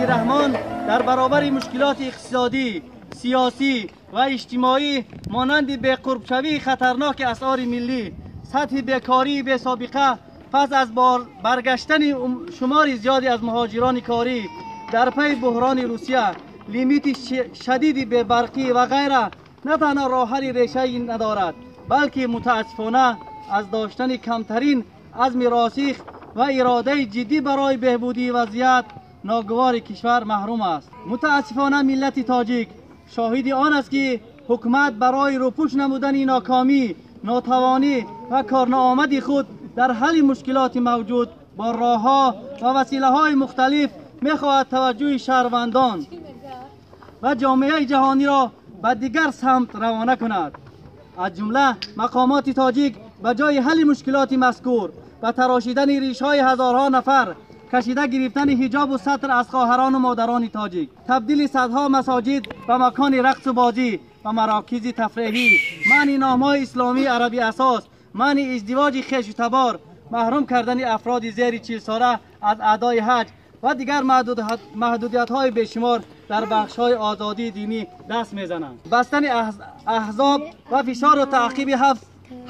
حکومت رحمان در برابر مشکلات اقتصادی، سیاسی و اجتماعی مانند بی‌قرب‌شوی خطرناک اسعار ملی، سطح بیکاری بی سابقه پس از برگشتن شمار زیادی از مهاجران کاری در پی بحران روسیه، لیمیت شدید بی‌برقی و غیره نه تنها راه حل ریشه‌ای ندارد، بلکه متاسفانه از داشتن کمترین عزم راسخ و اراده جدی برای بهبودی وضعیت ناگوار کشور محروم است. متاسفانه ملت تاجیک شاهد آن است که حکومت برای روپوش نمودن ناکامی، ناتوانی و کارناآمد خود در حل مشکلات موجود با راه‌ها و وسیله‌های مختلف می‌خواهد توجه شهروندان و جامعه جهانی را به دیگر سمت روانه کند. از جمله مقامات تاجیک به جای حل مشکلات مذکور و تراشیدن ریش‌های هزارها نفر، کشیده گرفتن حجاب و ستر از خواهران و مادران تاجیک، تبدیل صدها مساجد به مکان رقص و بازی و مراکز تفریحی، منع نام‌های اسلامی عربی اساس، منع ازدواج خویش و تبار، محروم کردن افراد زیر 40 ساله از ادای حج و دیگر محدودیت‌های بیشمار در بخش‌های آزادی دینی دست می‌زنند. بستن احزاب و فشار و تعقیب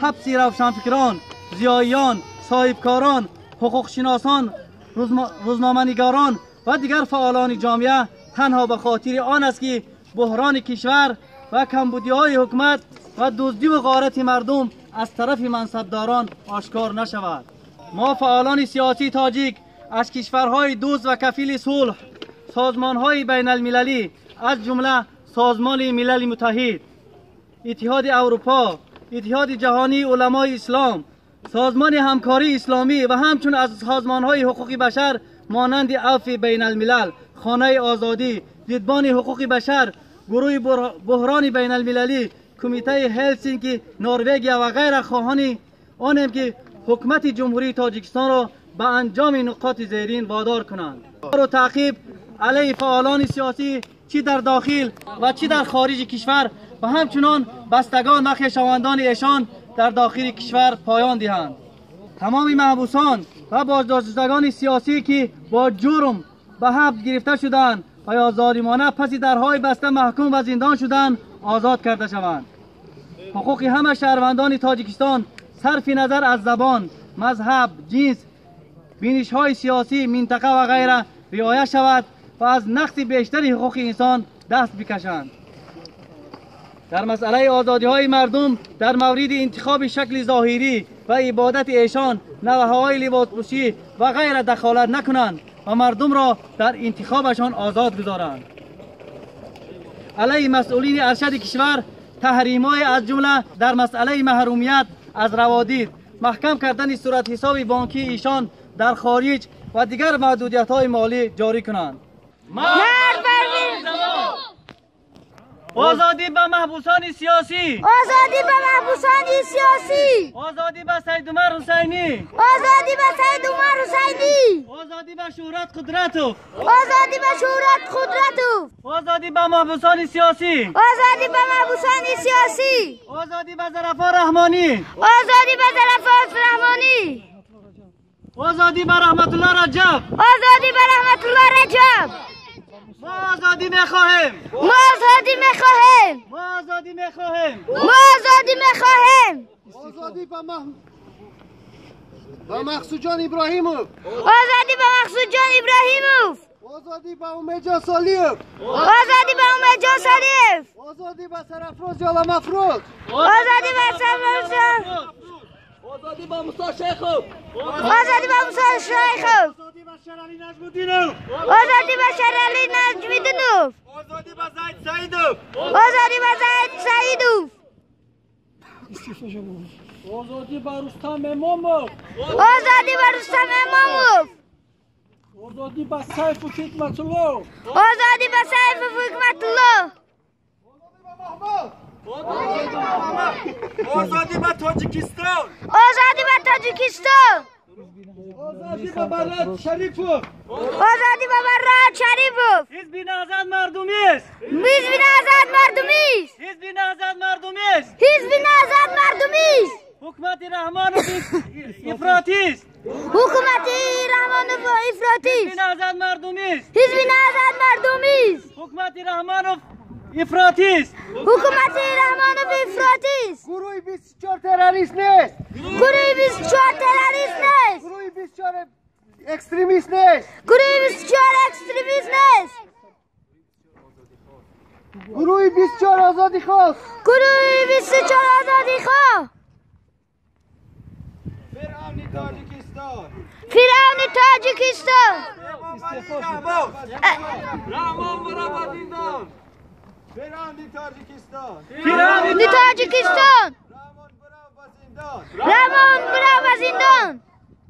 حبس روشنفکران، زیایان، صاحبکاران، حقوقشناسان، روزنامه‌نگاران و دیگر فعالان جامعه تنها به خاطر آن است که بحران کشور و کمبودی‌های حکومت و دزدی و غارت مردم از طرف منصبداران آشکار نشود. ما فعالان سیاسی تاجیک از کشورهای دوست و کفیل صلح، سازمان‌های بین المللی از جمله سازمان ملل متحد، اتحاد اروپا، اتحاد جهانی علمای اسلام، سازمان همکاری اسلامی و همچون از سازمان‌های حقوق بشر مانند عفو بین الملل، خانه آزادی، دیدبان حقوق بشر، گروه بحران بین المللی، کمیته هلسینکی نروژ و غیره خواهان آنیم که حکومت جمهوری تاجیکستان را به انجام نقاط زیرین وادار کنند. و تعقیب علیه فعالان سیاسی چی در داخل و چی در خارج کشور و همچنان بستگان و خویشاوندان ایشان در داخل کشور پایان دهند. تمام محبوسان و بازداشتگان سیاسی که با جرم به حبس گرفته شدند و یا ظالمانه پس درهای بسته محکوم و زندان شدند آزاد کرده شوند. حقوق همه شهروندان تاجیکستان صرف نظر از زبان، مذهب، جنس، بینش‌های سیاسی، منطقه و غیره رعایت شود و از نقص بیشتر حقوق انسان دست بکشند. در مسئله آزادی‌های مردم در مورد انتخاب شکل ظاهری و عبادت ایشان، نوع‌های لباسپوشی و غیره دخالت نکنند و مردم را در انتخابشان آزاد گذارند. علیه مسئولین ارشد کشور تحریم‌های از جمله در مسئله محرومیت از روادید، محکم کردن صورت حساب بانکی ایشان در خارج و دیگر محدودیت‌های مالی جاری کنند. آزادی به محبوسان سیاسی، آزادی به محبوسان سیاسی، آزادی به سید عمر حسینی، آزادی به سید عمر حسینی، آزادی به شهرت قدرتوف، آزادی به شهرت قدرتوف، آزادی به محبوسان سیاسی، آزادی به محبوسان سیاسی، آزادی به ظرفا رحمانی، آزادی به ظرفا رحمانی، آزادی به رحمت الله رجب، آزادی به رحمت الله رجب. ما آزادی میخواهیم، ما آزادی میخواهیم، ما آزادی میخواهیم، ما آزادی میخواهیم. آزادی به مقصود جان ابراهیموف، آزادی به مقصود جان ابراهیموف، آزادی به امید جان صالیف، آزادی به امید جان صالیف، آزادی به سرافروز یالامافروز، آزادی به سرافروز، آزادی به موسی شیخوف، آزادی به موسی شیخوف، آزادی به شرالی نجم‌الدینوف، آزادی به شرالی نجم‌الدینوف، آزادی به زید سعیدوف، آزادی به زید سعیدوف، آزادی به رستم اماموف، آزادی به رستم اماموف، آزادی به سیف حکمت الله، آزادی به سیف حکمت الله، آزادی به تاجیکستان، آزادی به تاجیکستان، آزادی به برات شریفوف، آزادی به برات شریفوف. حزب نهضت مردمی است، حزب نهضت مردمی است، حزب نهضت مردمی است، حزب نهضت مردمی است. حکومت رحمان افراطی است، حکومت رحمان افراطی حزب است. نهضت مردمی است. حزب نهضت مردمی است. حکومت رحمانوف افراطی است. حکومت رحمانوف افراطی است. گروه 24 تروریست نیست. گروه 24 تروریست نیست. گروه 24 اکستریمیست نیست. گروه 24 اکستریمیست نیست. گروه 24 آزادی خواست. گروه 24 آزادی خواه. فرعون تاجیکستان. فرعون تاجیکستان. رحمان برا به زندان. فرعون تاجیکستان. فرعون تاجیکستان. رحمان برا به زندان. رحمان برا به زندان.